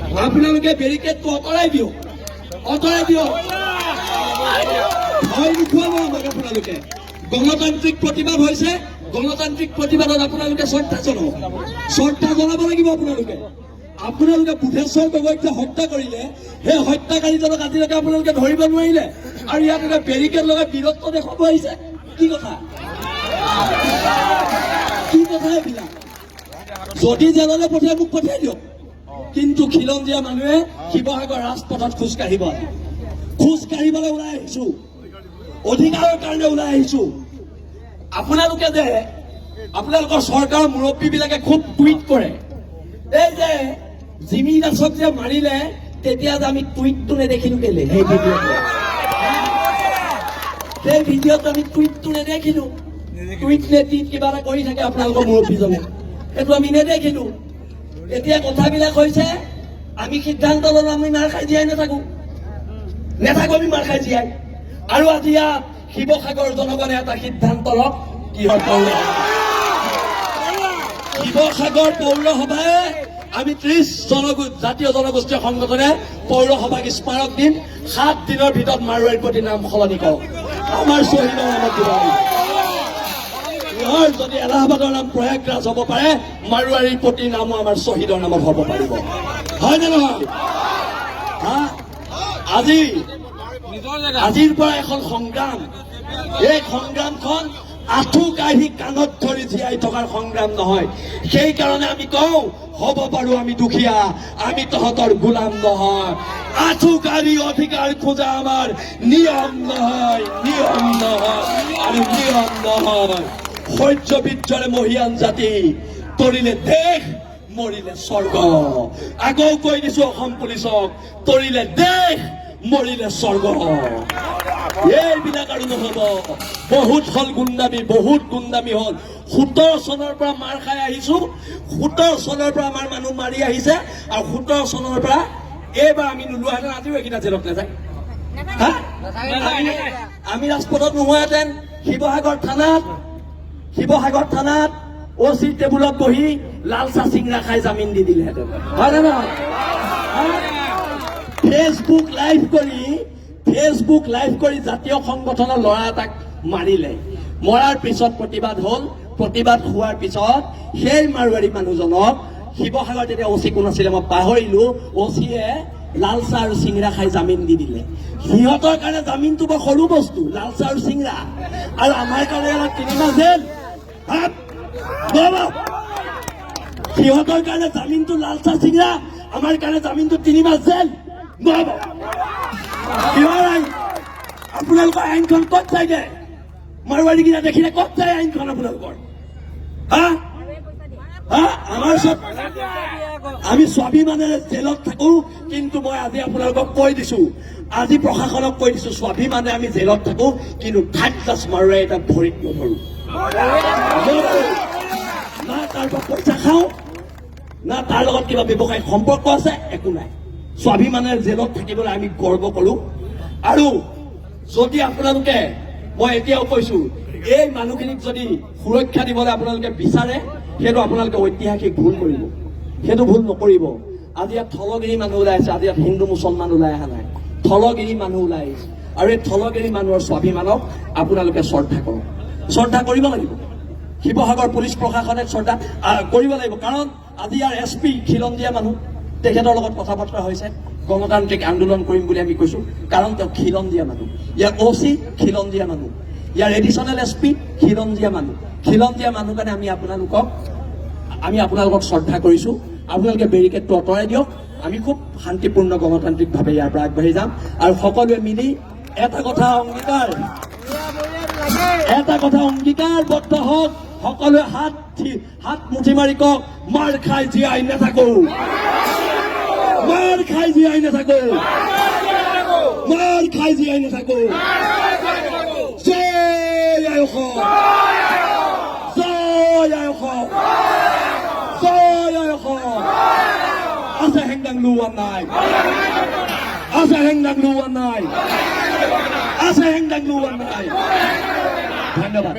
আপোনালোকে বেৰিকেডটো আঁতৰাই দিয়ক, আঁতৰাই দিয়ক। ভয় নোখোৱাব আমাক আপোনালোকে। গণতান্ত্ৰিক প্ৰতিবাদ হৈছে। গণতান্ত্ৰিক প্ৰতিবাদত আপোনালোকে শ্ৰদ্ধা জনাওক, শ্ৰদ্ধা জনাব লাগিব আপোনালোকে। আপোনালোকে বুধেশ্বৰ গগৈক যে হত্যা কৰিলে, সেই হত্যাকাৰীজনক আজিলৈকে আপোনালোকে ধৰিব নোৱাৰিলে আৰু ইয়াত এটা বেৰিকেড লগাই বীৰত্ব দেখুৱাব আহিছে। কি কথা, কি কথা এইবিলাক? যদি জেললৈ পঠিয়াই, মোক পঠিয়াই দিয়ক, কিন্তু খিলঞ্জীয়া মানুহে শিৱসাগৰ ৰাজপথত খোজ কাঢ়িব। আজি খোজ কাঢ়িবলৈ ওলাই আহিছো, অধিকাৰৰ কাৰণে ওলাই আহিছো। আপোনালোকে যে আপোনালোকৰ চৰকাৰৰ মুৰব্বীবিলাকে খুব টুইট কৰে, এই যে জিমি দাসক যে মাৰিলে, তেতিয়া যে আমি টুইটটো নেদেখিলো কেলে? সেই ভিডিঅ'টো আমি টুইটটো নেদেখিলো। টুইট নে টুইট কিবা এটা কৰি থাকে আপোনালোকৰ মুৰব্বীজনে, সেইটো আমি নেদেখিলো। এতিয়া কথাবিলাক হৈছে, আমি সিদ্ধান্ত ললো, আমি মাৰ খাই জীয়াই নাথাকো, নাথাকো আমি মাৰ খাই জীয়াই। আৰু আজি ইয়াত শিৱসাগৰ জনগণে এটা সিদ্ধান্ত লওক। কিহৰ পৌৰসভা? শিৱসাগৰ পৌৰসভাই আমি 30 জাতীয় জনগোষ্ঠীয় সংগঠনে পৌৰসভাক স্মাৰক দিম, 7 দিনৰ ভিতৰত মাৰোৱাৰীৰ পট্টি নাম সলনি কৰক, আমাৰ শ্বহীদৰ নামত দিব লাগিব। কিহৰ যদি এলাহাবাদৰ নাম প্ৰয়াগৰাজ হ'ব পাৰে, মাৰোৱাৰীৰ পট্টিৰ নামো আমাৰ শ্বহীদৰ নামত হ'ব পাৰিব, হয়নে নহয়? হা, আজিৰ পৰা এখন সংগ্ৰাম। এই সংগ্ৰামখন আঁঠু কাঢ়ি কাণত ধৰি জীয়াই থকাৰ সংগ্ৰাম নহয়। সেইকাৰণে আমি কওঁ, হ'ব পাৰো আমি দুখীয়া, আমি তহঁতৰ গোলাম নহয়। আঁঠু কাঢ়ি অধিকাৰ খোজা আমাৰ নিয়ম নহয়, নিয়ম নহয় আৰু নিয়ম নহয়। শৌৰ্য বীৰ্যৰে মহিয়ান জাতি, তৰিলে দেশ, মৰিলে স্বৰ্গ। আকৌ কৈ দিছো অসম পুলিচক, তৰিলে দেশ, মৰিলে স্বৰ্গ। এইবিলাক আৰু নহব। বহুত হ'ল গুণ্ডামী, বহুত গুণ্ডামী হ'ল। 17 চনৰ পৰা মাৰ খাই আহিছো। 17 চনৰ পৰা আমাৰ মানুহ মাৰি আহিছে আৰু 17 চনৰ পৰা এইবাৰ আমি নোলোৱাহেঁতেন আজিও এইকেইটা জেলত নাযায়। হা? আমি ৰাজপথত নোহোৱাহেঁতেন শিৱসাগৰ থানাত অ' চি টেবুলত বহি লাল চাহ চিংৰা খাই জামিন দি দিলেহেঁতেন, হয় নে নহয়? হা? ফেচবুক লাইভ কৰি জাতীয় সংগঠনৰ ল'ৰা এটাক মাৰিলে। মৰাৰ পিছত প্ৰতিবাদ হ'ল। প্ৰতিবাদ হোৱাৰ পিছত সেই মাৰোৱাৰী মানুহজনক শিৱসাগৰত তেতিয়া অ' চি কোন আছিলে মই পাহৰিলো, অ' চিয়ে লাল চাহ আৰু চিংৰা খাই জামিন দি দিলে। সিহঁতৰ কাৰণে জামিনটো বৰ সৰু বস্তু, লাল চাহ আৰু চিংৰা, আৰু আমাৰ কাৰণে অলপ 3 মাহ জেল। ভাব, বাবা। সিহঁতৰ কাৰণে জামিনটো লাল চাহ চিংৰা, আমাৰ কাৰণে জামিনটো 3 মাহ জেল। নহ'ব। কিহৰ আইন? আপোনালোকৰ আইনখন ক'ত যায়গে? মাৰোৱাৰীকেইটা দেখিলে ক'ত যায় আইনখন আপোনালোকৰ? হা হা, আমাৰ চব আমি স্বাভিমানেৰে জেলত থাকো, কিন্তু মই আজি আপোনালোকক কৈ দিছো, আজি প্ৰশাসনক কৈ দিছো, স্বাভিমানে আমি জেলত থাকো, কিন্তু থাৰ্ড ক্লাছ মাৰোৱাৰী এটা ভৰিত নধৰো। নধৰো। না তাৰ পৰা পইচা খাওঁ, না তাৰ লগত কিবা ব্যৱসায়িক সম্পৰ্ক আছে, একো নাই। স্বাভিমানেৰে জেলত থাকিবলৈ আমি গৰ্ব কৰো। আৰু যদি আপোনালোকে, মই এতিয়াও কৈছো, এই মানুহখিনিক যদি সুৰক্ষা দিবলৈ আপোনালোকে বিচাৰে, সেইটো আপোনালোকে ঐতিহাসিক ভুল কৰিব। সেইটো ভুল নকৰিব। আজি ইয়াত থলগিৰি মানুহ ওলাই আছে। আজি ইয়াত হিন্দু মুছলমান ওলাই অহা নাই, থলগিৰি মানুহ ওলাই আহিছে। আৰু এই থলগিৰি মানুহৰ স্বাভিমানক আপোনালোকে শ্ৰদ্ধা কৰক, শ্ৰদ্ধা কৰিব লাগিব। শিৱসাগৰ পুলিচ প্ৰশাসনে শ্ৰদ্ধা কৰিব লাগিব, কাৰণ আজি ইয়াৰ এছ পি খিলঞ্জীয়া মানুহ। তেখেতৰ লগত কথা বতৰা হৈছে। গণতান্ত্ৰিক আন্দোলন কৰিম বুলি আমি কৈছো, কাৰণ তেওঁ খিলঞ্জীয়া মানুহ। ইয়াৰ অ' চি খিলঞ্জীয়া মানুহ, ইয়াৰ এডিশ্যনেল এছ পি খিলঞ্জীয়া মানুহ। খিলঞ্জীয়া মানুহ কাৰণে আমি আপোনালোকক শ্ৰদ্ধা কৰিছো। আপোনালোকে বেৰিকেডটো আঁতৰাই দিয়ক। আমি খুব শান্তিপূৰ্ণ গণতান্ত্ৰিকভাৱে ইয়াৰ পৰা আগবাঢ়ি যাম। আৰু সকলোৱে মিলি এটা কথা অংগীকাৰবদ্ধ হওক। সকলোৱে হাত মুঠি মাৰি কওক, মাৰ খাই জীয়াই নাথাকো, মাৰ খাই জীয়াই নাথাকো, মাৰ খাই জীয়াই নাথাকো। জয় আই অসম, জয় আই অসম, জয় আই অসম। আছে হেংদাং লোৱা নাই, আছে হেংদাং লোৱা নাই, আছে হেংদাং লোৱা নাই। ধন্যবাদ।